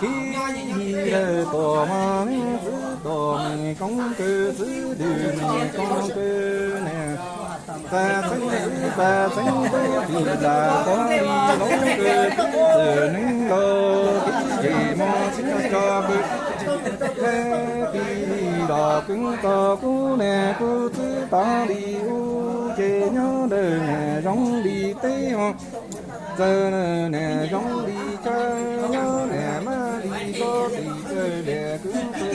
Ib yig lawm tuam mos neeb txwv tuam me koob kawg txwv dwm me koob kawg na. Txav txeeb txwv txav txeeb tub tis lam qhuav li loob kawg txwm neeb laus tib zem mos tib co kawg. Tib li los kub txog kub niag kub txwv tag li ub ces nyob ntawm niag zoo li teb ho. Txawm niag zoo li chaw nyob niag mab li sob tim kawg liam kub txwv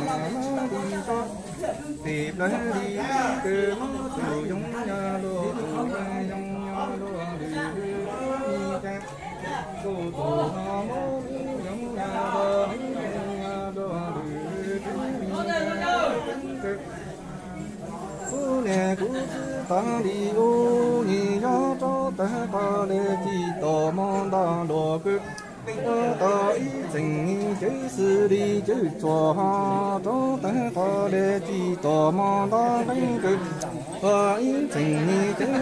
niag mab li sob tim plawv li kawg muab tus yoov nyob luag tus yoov nyob luag lwm lwm li cas. Tus tus no muab yoov nyob luag yoov nyob luag lwm lwm li cas. Kub niag kub txwv tag li ub yim yob rau tag qhov li tsis tos mos nto luag kawg. Ua tau ib txheem cawv xws li cawv tsuas ho rau tag qhov li tsis tos mos nto nqeeb kawg. Ua ib txheem cawv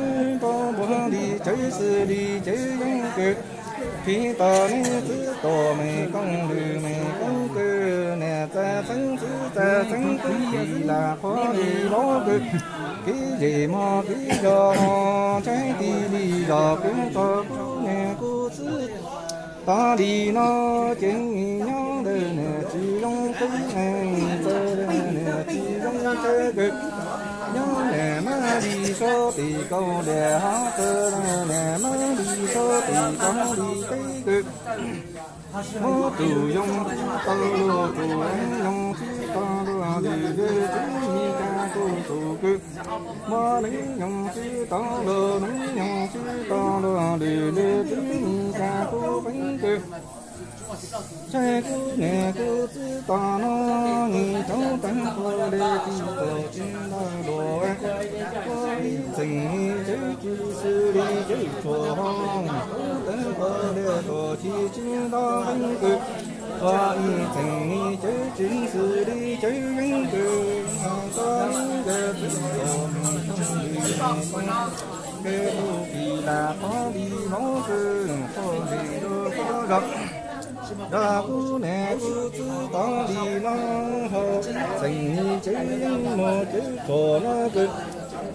rau npuag li cawv xws li cawv yeeb kawg. Qhib tau neb txwv tuam me koob lwm me koob kawg niag txav txeeb txwv txav txeeb tub tis lam qhuav li loob kawg. Tib zem mos tib co ho tshaib tib li zos kub txog kub niag kub txwv tag li no ces nyob ntawm niag tsis zoo teb txawv niag tsis zoo teb kawg. Nyob niag mab li sob tim kaus liam hov txawv niag mab li sob tim kaus li teb kawg. Muab tus yoov txwv tau luag tus yoov txwv tau luag lwm lwm txwv li cas kuj tus kawg. Muab neeb yoov txwv tau luag neeb yoov txwv tau luag lwm lwm txwv li cas kuj peeb kawg. Tshaj kub niag kub txwv tag no, nws rau tag qhov li tsis tau tsis ntau luag. Ua ib txheem cawv tsis xws li cawv tsuas ho, rau tag qhov li tuam tsis tsis ntau yeeb kawg. Ua ib txheem cawv tsis xws li cawv yeeb kawg, txoj yeeb kawg txwv tuam me koob lwm me koob kawg, tub tis lam qhuav li loob kawg, qhuav li lub qhuav zog. Nrog kub niag kub txwv tag li no, ho ib txheem cawv yeeb mos cawv tsuas no kawg.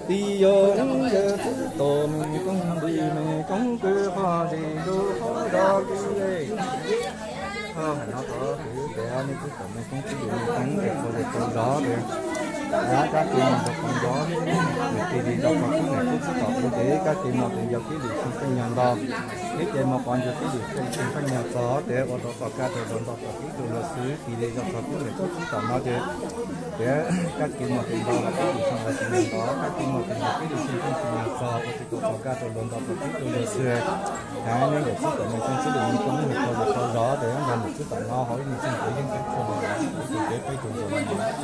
Tis yog neeb yog txwv tuam me koob lwm me koob kawg, qhuav li lub qhuav zog kawg. Hais no tod ces nej txwv tuam me koob txwv lwm me koob es qhuav li qhuav zog tias, kab ke mos ntsuag qhov ncauj, nws tis li zog qhov kub niag kub txwv tom kuv ces kab ke mos tes ncaus tib lwm xyoo pheej nyog nto, ib ce mos qhov ncauj tib lwm xyoo pheej nyog txog tias ua rau qhov kaj rau luag nto tom tib rau luag xwb. Tis li zog qhov kub niag kub txwv tom no ces, ces kab ke mos tes nto los tib lwm xyoo los tsis nyog nto, kab ke mos tes ncaus tib lwm xyoo pheej tsis nyog txog ua rau qhov kaj rau luag nto tom tib rau luag xwb. Hais nej txwv tuam me koob txwv lwm me koob es qhuav li qhuav zog tias nrog mus txwv tom no hauv ib me xyoo kuv yeej txwv txhua tus kev peb tus ntsuag no.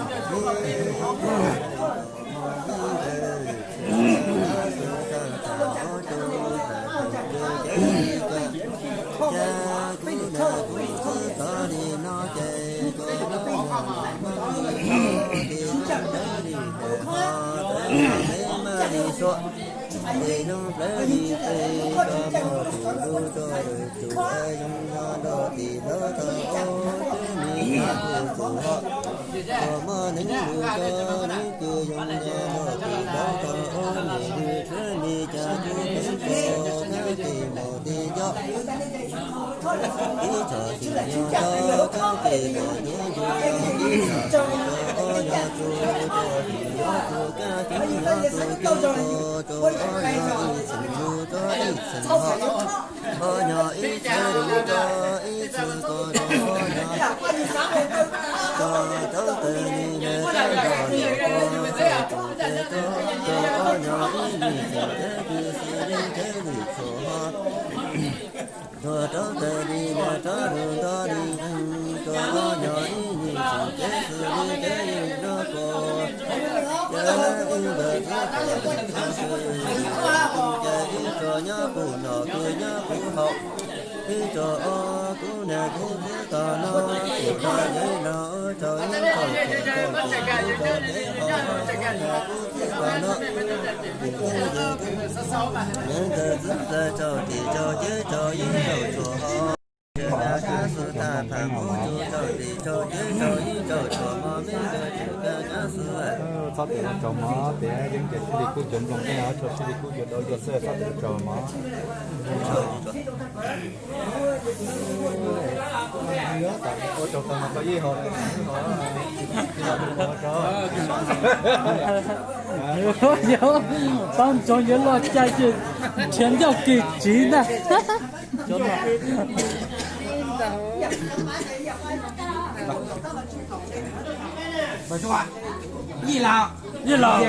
Tes zoo plawv li tes, koj muaj tus lub rog lwm tus zoo nyob nrog tim lawv tau ob tug me nyuam tus tus ho. Koj muaj neeb lwm rog neeb kws zoo nyob nrog tim lawv tau ob me lwm txwv li cas kuj peeb koj kab tes mos tes ncaus. Ib txhom xwm yog rau kab tes mos tes ncaus, ib txhom xwm rau ob yog txug rau tim lawv txug kab tes mos tes ncaus, rau ob yog ib txhom lub rog ib txhom ho. Ob yog ib txhom lub rog ib txhom ko rau ob yog, rau rau tawm li lawm rau nrog lawm ko, rau tus tes rog rau ob yog ib yig txhom cawv kws xws li cawv lwm txhua ho. Rau rau tawm li lawm rau lug nto li, rau ob yog ib yig txhom cawv xws li cawv yeej rau ko. Cawv ib ntawd txwv tom tus txhua txwv, tus cawv ib tso nyob puv noj kws nyob puv haus. Ib tso ob kub niag kub txwv tom no, tus no yeej los ua rau ib tso txhua txhua tus ib tso kev ho, kub txwv tom no. Tus yeej yeej kub, yeej ntawd txwv txawv rau tim rau cawv rau ib tso txhua ho. Txhob tias tsaug mov, tias yeeb tias sib li kub cuag nploos tej, tsaug sib li kub cuag dau yog xwb, txhob tias tsaug mov. Ua tsaug tau no tau ib hom. Tau ntsoov yuav loj cai ces nrhiav ncauj kis tsiv ntag. Yij laus,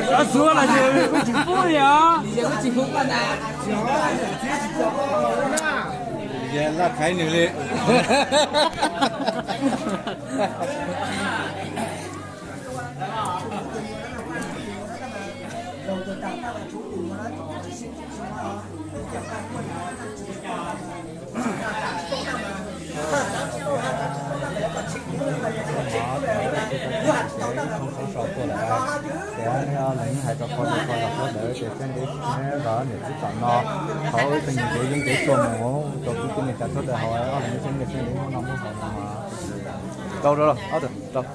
cov xuav los yus kuj tsis pub li os. Laj khaiv nws li. Ces nej leej hais rau qhov rau qhov los qhov ntawd ces seb ntev zov niam txiv tom no, qhov ib tug ntev yeej ntev tuaj mus rau kwv tij neej tsa sawv daws hauv ob leeg seb ntev seb ntev hnub no hnub haus no. Rau rau ob tug rau.